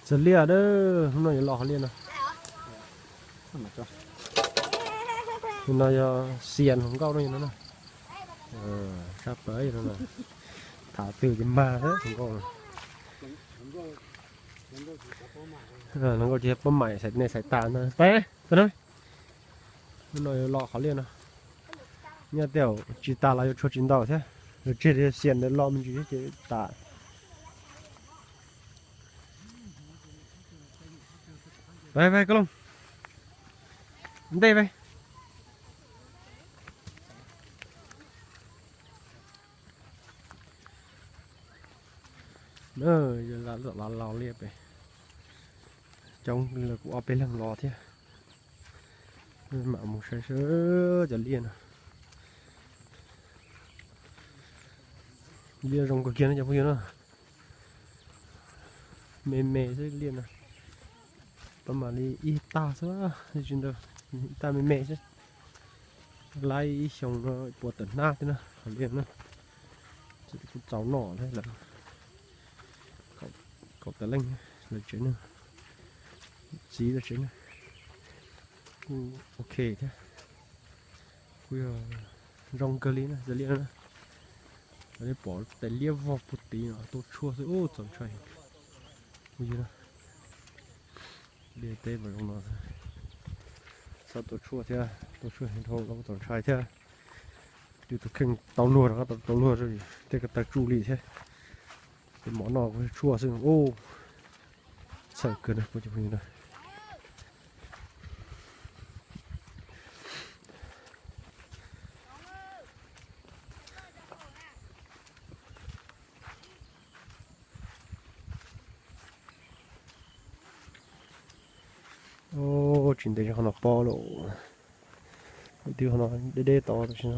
Txias liaj na, hnub no yuav los hauv liaj no. Hnub no yog xias hluas nkauj no no. Sab pawg no, tham twg ces mag hluas nkauj. Hluas nkauj ces pab mam xaiv nej xaiv tas no. Peb, hnub no yuav los hauv liaj no. Nyob tej tsis tas los yuav tshuav tsis ntau thiab. Yuav tseg li xias ntawd los me ntsis ces tas. Ve, ve, Koob Looj, ntej ve. Los laus liaj pem, coob li kuv ob peb leeg los thiab. Mam mus saib seb cov liaj no. Liaj zoo kawg kiag no cov phooj ywg na. Me me xwb liaj no. Pab mam li ib tag xwb, tsis ntau, ib tag me me xwb. Laib ib xyoo no puas tawm hnab thiab na, hauv liaj na. Kuj txaus noj thiab lawm. Kaum tawm leej lawv tsev neeg, txiv lawv tsev neeg kuj ok thiab. Kuj yog zoo kawg li na, cov liaj na. Pom tais liab vog puag tid no tuaj tshuaj xwb, ub, txaus ntshai. Kuj yog liaj teb mas zoo no xwb. Txhob tuaj tshuaj thiab, tuaj tshuaj dhau los kuj txaus ntshai thiab. Yus tus kheej tau luag rov qab tau luag tej ko taw tsuj li thiab. Ces mov noj kuj tshuaj xwb. Txhawj kawg na kuv cov phooj ywg na. Tsis ntev qhov no pob lawm. Twb qhov no deb deb tod tab sis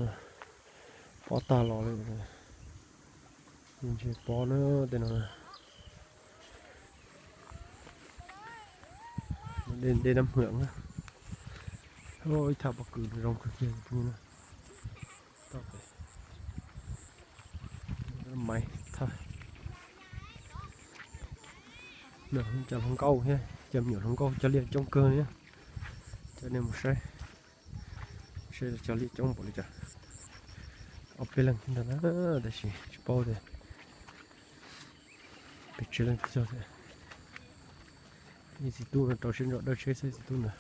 pob tag los lawm. Ntshe pob na, tej no. Dej nab hmwm na. Ib thaj pob kws zoo kawg kiag phooj ywg na. Maiv thaj. Cov hluas nkauj thiab, cov me nyuam hluas nkauj cog liaj coob kawg li. Coj nej mus saib, saib cog liaj coob npaum li cas. Ob peb leeg thiab ntag na, tab sis tsis paub tias pes tsawg leej cog thiab. Ib txiv tub no rau siab ntso dawb tsheb xwb txiv tub ntawd.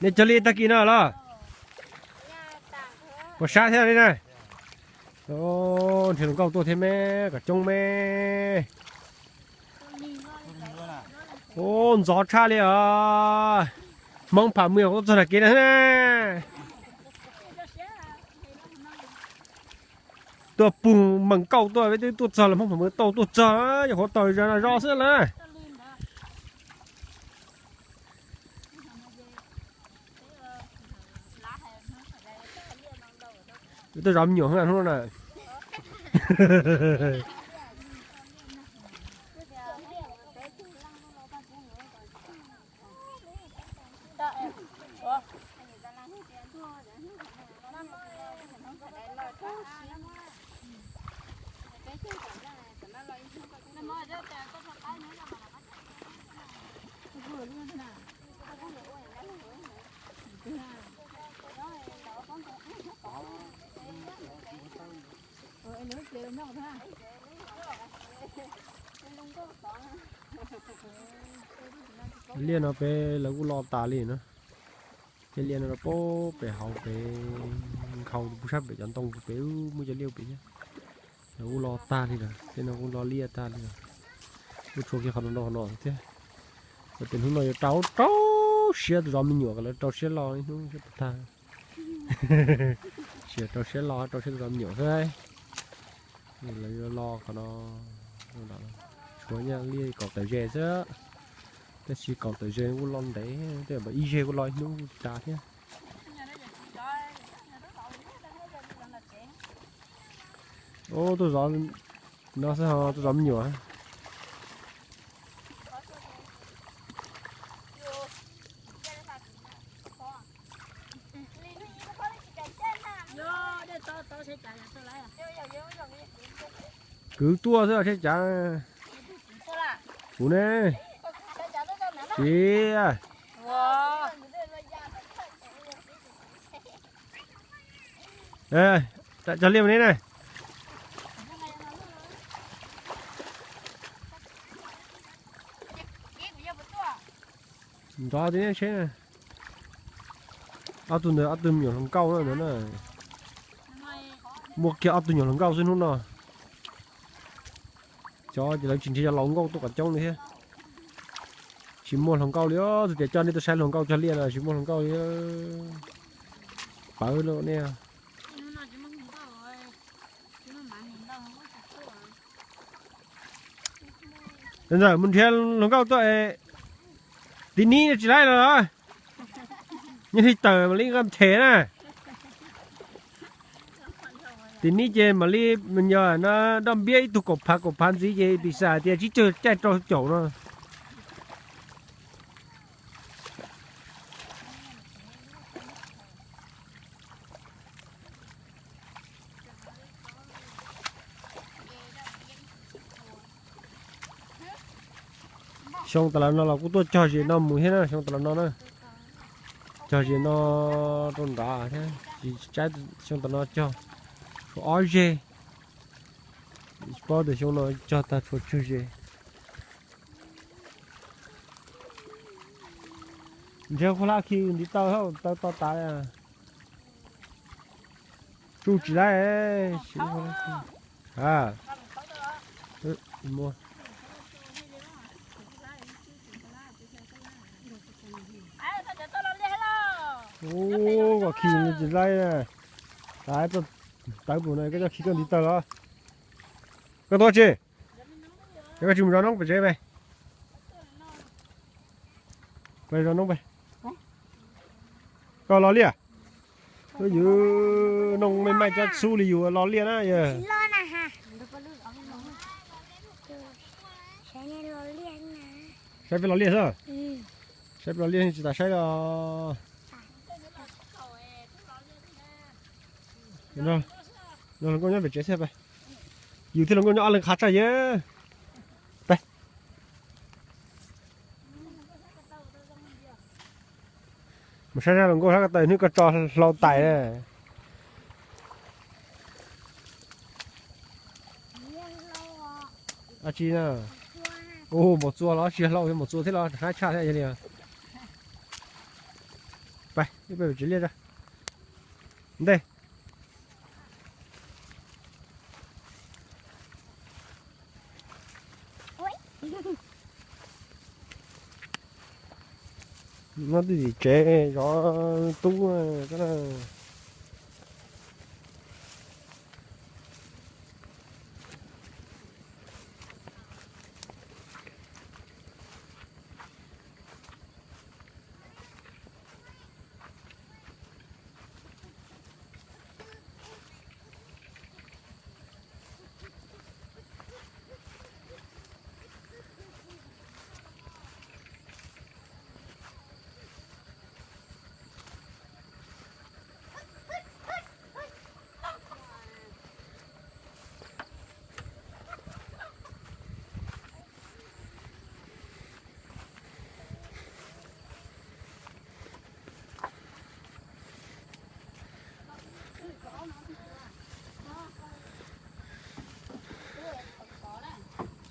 Nej cog liaj tag kis no los? Puas sab thiab li na? Nrhiav hluas nkauj tuaj thiab me, kom coob me. Ub, ntxov tshaj li os. Hmoob Pham Mwm tuaj txog nram kev na. Tuaj pug meem kauj tuaj, peb twb tuaj txog los Hmoob Pham Mwm tau tuaj txog, yog qhuav tau zog no zov xwb na. Tuaj zov me nyuam hnub na. Liaj no peb lawv kuj lo tas li na. Tej liaj no rau pem hauv pem nkhaus pub sab pem cov ntoo pem muaj cov liaj pem thiab. Lawv kuj lo tag li lawm, tej no kuj lo liaj tag li lawm. Kuj tshuav kiag qhov no rau qhov no thiab. Ces hnub no yuav rau rau siab tus zov me nyuam kom lawv rau siab lo ib hnub siab puas tag. Sis rau siab lo rau siab tus zov me nyuam xwb. Lawv yuav lo qhov no, tshuav nyaj liaj kaum tawm ze xwb. Tab sis kaum tawm ze kuj lo ntev, tej ib ze kuj lo ib hnub kuj tas thiab. Ub, tuaj zov no xwb ho tuaj zov me nyuam. Kwv tuaj xwb tsheb cav. Kuv ne. Tsis. Cog liaj ne. Nrov tib tsheb. Ob tug ntawd ob tug me nyuam hluas nkauj na. Muaj kiag ob tug nyuam hluas nkauj xwb hnub no. Cov ces lawv tsis nrhiav cov laus nkauj tuaj kom coob li thiab. Tsis muaj hluas nkauj li, tus tias coj nej tuaj saib hluas nkauj cog liaj no tsis muaj hluas nkauj li. Pawv lawm nej. Ntxawm mus nrhiav hluas nkauj tuaj, tim nib tsis laib los. Nyob li tawm mam li nqa them na. Tim nib ces mam li no doj npiab ib tug kaum phav kaum phav ntxiv ces piv xam tias tsib caug caij rau caum no. Xyoo tas los no los kuj tuaj cog zes no mus thiab na, xyoo tas los no na. Cog zes no rau nrad thiab, tsis tsaib xyoo tas no cog tsuas ob zes. Tsis paub tias xyoo no cog tag tshuav tsawg zes. Nrhiav khuab hlab khi ntiv taw, taw to tas. Tsuj tsis laib. Ua, koj khi tsis laib. Tawv pum no koj coj khi koj ntiv taw los. Koj tuaj tsi? Koj tsis mus zov noob pem tsev pe. Peb zov noob pe. Koj los liaj. Yus noog me maij cov xub li yus los liaj na yog. Saib peb los liaj xwb. Saib peb los liaj tsis tas saib los. Hluas nkauj nyob pem tsev thiab pe. Yus thiab hluas nkauj nyob ob leeg qhav tsaj yawg. Pe. Mus saib saib hluas nkauj sab ko taw hnub koj tso hlau tais na. Ab tsi na. Ua, npaum txua los tsis hlau, npaum txua thiab los haib tshaj thiab yog li. Pe, ib peb tsis liaj tso. Ntej. Nyob twj ywm tsev zov tub.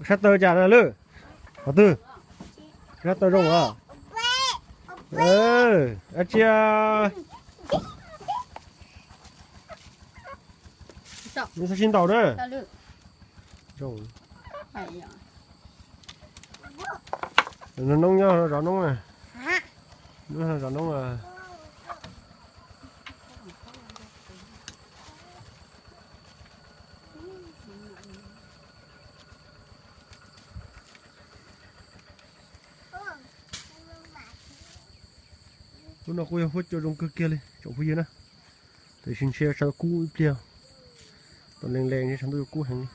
Sab taw cas na lwm? Qhov twg? Sab taw zoo os. Ab tsi, nws txhob sib ntaus na. Noob nyob zov noob na. Noob zov noob. Hnub no kuj yog huab cua zoo kawg kiag li tsoom phooj ywg na. Tiam sis ntshe sawv kub ib pliag. Tau lees lees ntshe sawv ntuj yuav kub heev li.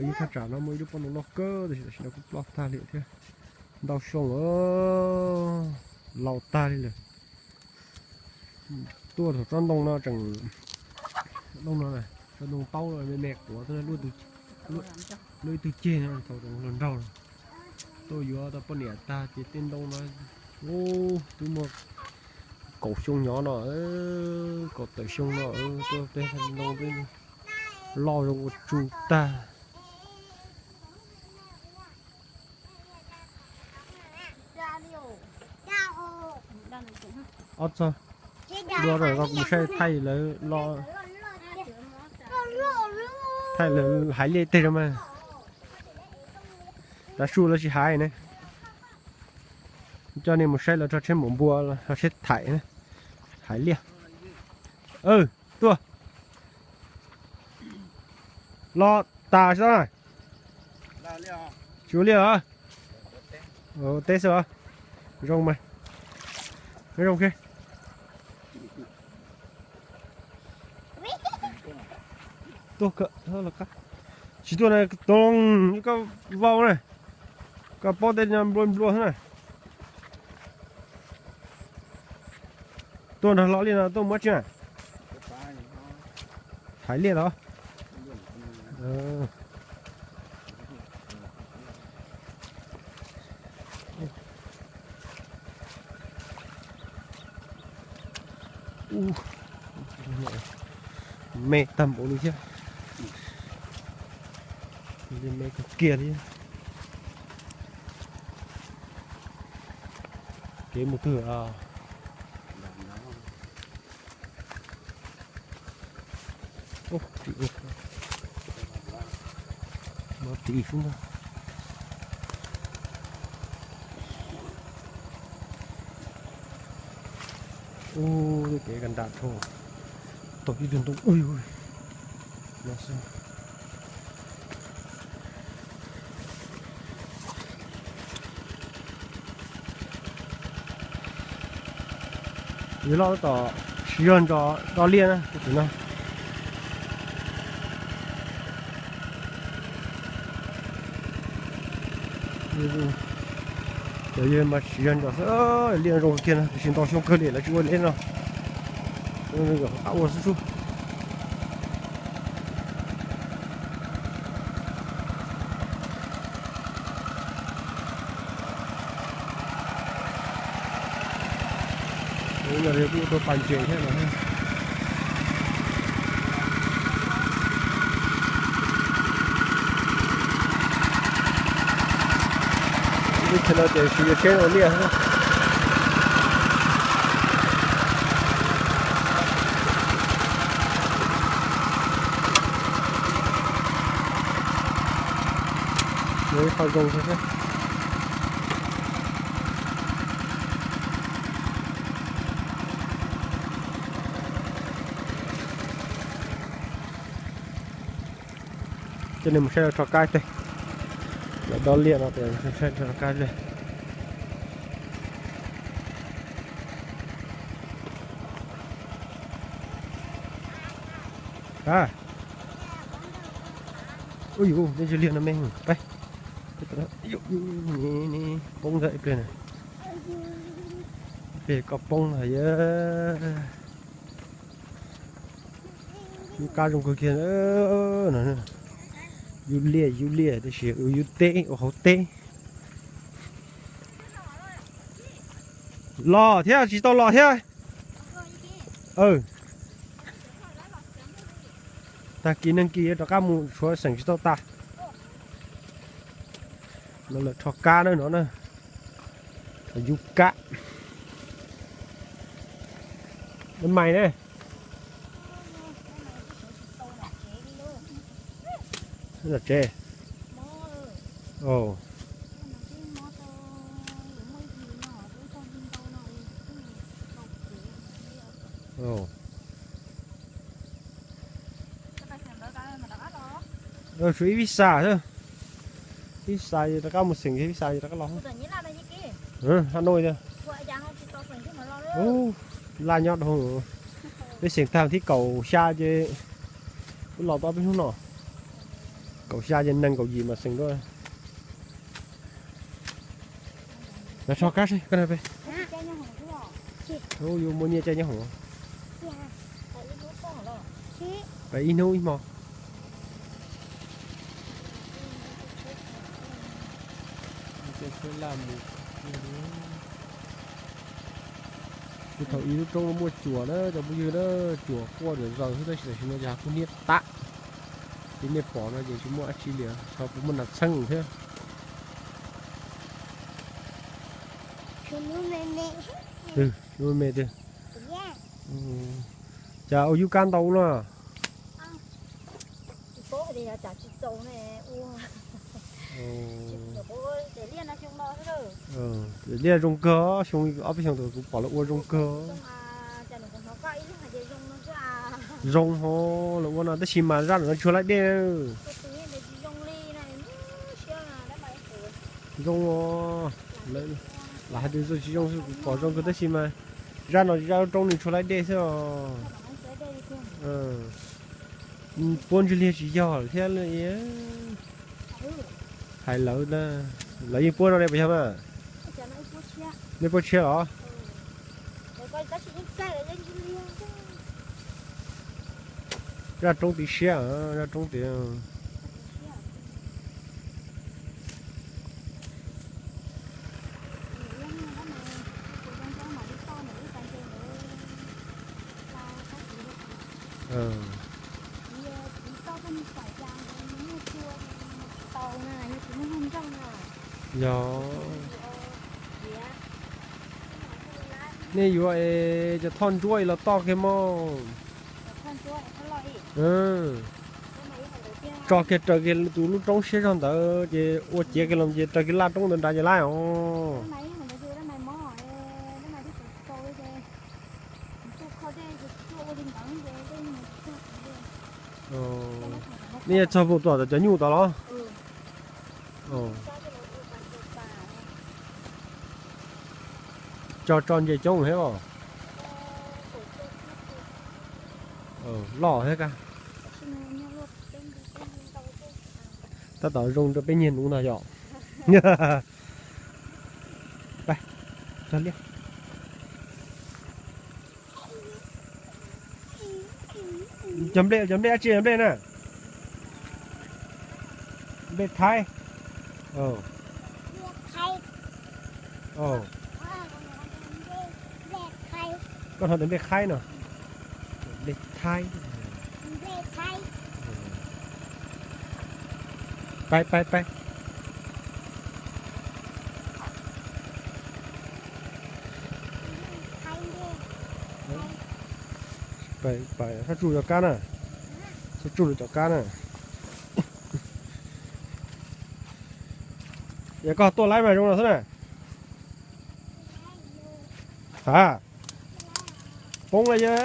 Ib thaj tsam no muaj ib lub pob ntoo loj kawg tiam sis tam sim no kuj ploj tag li thiab. Ntau xyoo laus tag li lawm. Tuaj thaum tsob ntoo no tseem, ntoo no na. Cov ntoo taub me me quav xwb, luaj ib tug ceg no thaum hluas nraug tuaj yuav tau poj niam tag ces tej ntoo no, ub, twb muaj kaum xyoo nyob no, kaum tawm xyoo no, tuaj tej ntoo twb loj zoo ua tsu tag. Ob txog, dua rau koj mus saib thaij lawv los, thaij lawv haiv liaj tej rau mas. Tav su lawv tsis haiv ne. Coj nej mus saib lawv rau tsheb maum npua, rau tsheb thaim, haiv liaj. Tuaj. Los tas xwb. Tsis ua liaj os. Teb xwb os. Zoo mas. Zoo. Tuaj, tsis tuaj na, too koj vau na. Koj paub tej nplua nplua xwb na. Tuaj nrog hlo liaj no tuaj muab tsi na. Haiv liaj los. Me tag npaum li thiab. Me kawg kiag li. Kev mus twg? Ub, tim xwb ntag. Ub, kev ka nram dhau, tau ib tug ntoo ub no xwb. Yawg loj tab tom siv zog ntsos do liaj na, tus no. Cov yawg mas siv zog ntsos xwb, liaj zoo kiag no, tiam sis ntau xyoo kawg li lawv tsis ua li no. Qab ua xub xub. Kuj ua tau pas ntses thiab no. Lub chaw no ces siv tsheb ua liaj. Ib qho zoo thiab. Coj nej mus saib lawv rho kab tej. Lawv dob liaj no ces saib rho kab tej. Ub yus, nej tsis liag no me, peb. Poob ntag ib pliag na. Ib pliag koj poob ntag yawg. Lub kab zoo kawg kiag no. Yus liaj yus liaj tiam sis yus teb ua hauv teb. Los thiab tsis tau los thiab. Tag kis neeg kis rov qab mus tshuav xeem tsis tau tas. No lawv rho kab na no na. Rho yub kab. Maiv ne. Tsev. Tshuav ib vij xas xwb. Vij xas rov qab mus xeem, vij xas rov qab los. Hab no tiag. Laj nyob dhau. Peb xeem tag thib kaum xya ces wb los tau peb hnub no. Kaum xya ces nees nkaum yim mas xeem dua. Los tso kab seb koj na peb. Yuav muaj nyiaj caij nyob hoom. Ib hnub ib hmo. Thaum ub lub roob no muaj cuam na cov phooj ywg na, cuam quaj zom zaws xwb tab sis tam sim no ces kuj hniab tag. Ces nej pom no ces tsis muaj dab tsi li, tsis muaj nas txheej thiab. Lub me twg? Cas ua yub kab ntau ua luaj. Liaj zoo kawg, xyoo ob peb xyoos twg kuv pom lawv ua zoo kawg. Zoo hov lawv ua no tab sis mas zaj no tsis tshua laij dej. Zoo, lawv hais tias zoo tsis zoo, kuv pom zoo kawg tab sis mas zaj no zaj lub roob nws tshua laij dej xwb os. Puab ntsis liag tsis yog thiab. Hais lawv, lawv yeej puab no ne puas yog mas? Nej puab tshiab los? Zaj roob tid siab, zaj roob tid. Yog, nej yuav es cov thoj ntsuab es los toj kiag mog. Tso kiag raws kiag tus lub roob siab zog ntawd ces ua ciav kiag los ces raws kiag laj roob ntawd nrad ces laib os. Nej yuav txog puag tom cov nyuj tod los? Tso tso ntses coob thiab os. Loj thiab. Tab tom zoo rau peb nyiag nuv ntag yom. Cov nplej, cov nplej dab tsi nplej na? Nplej Thaib. Koj hnov tias nplej Thaib no. Nplej Thaib. Pais pais pais. Pais, sab tsuj cov kab na. Sab tsuj cov kab na. Yog koj tuaj laib mas zoo no xwb na. Ha, poob lawm yog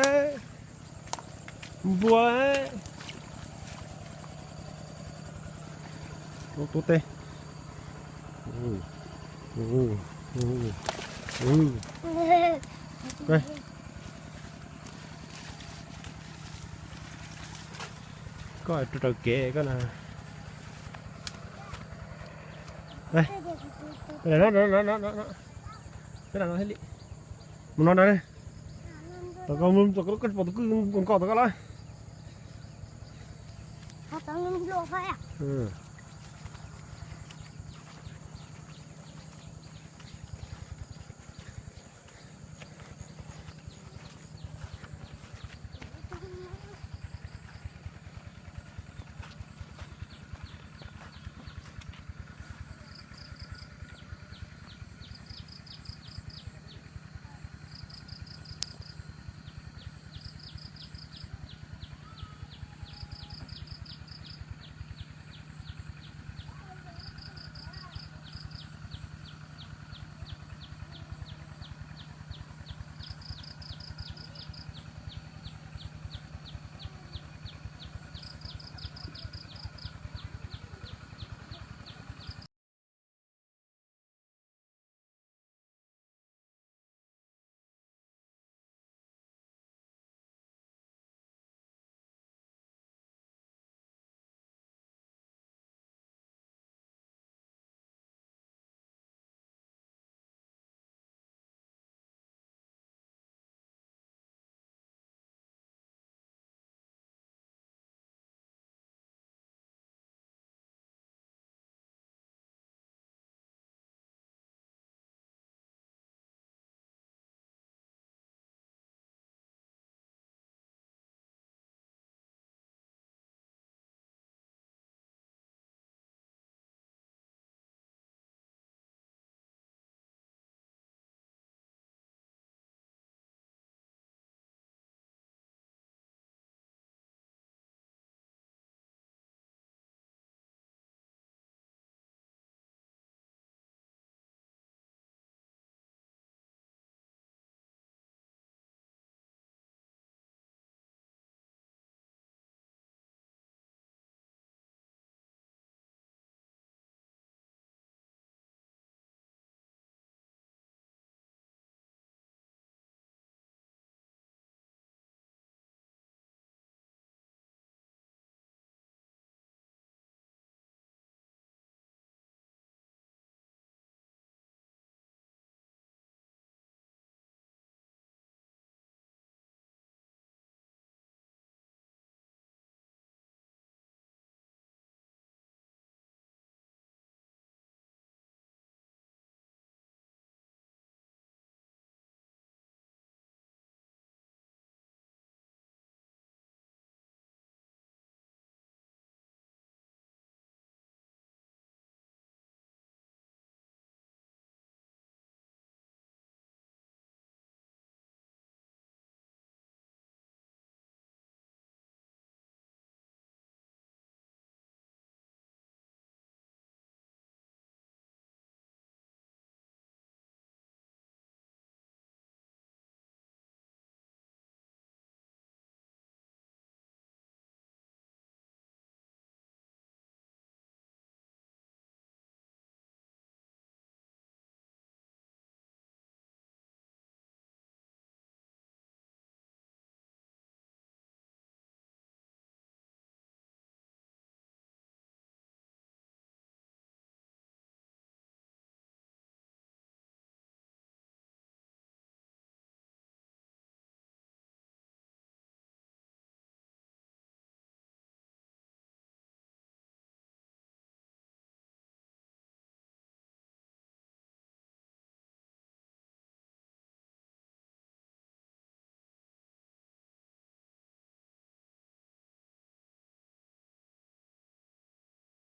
npua. Tuab teb. Koj raws kev koj na. Mus no na. Tom koj, koj pom tus kwj nkaus tom koj los.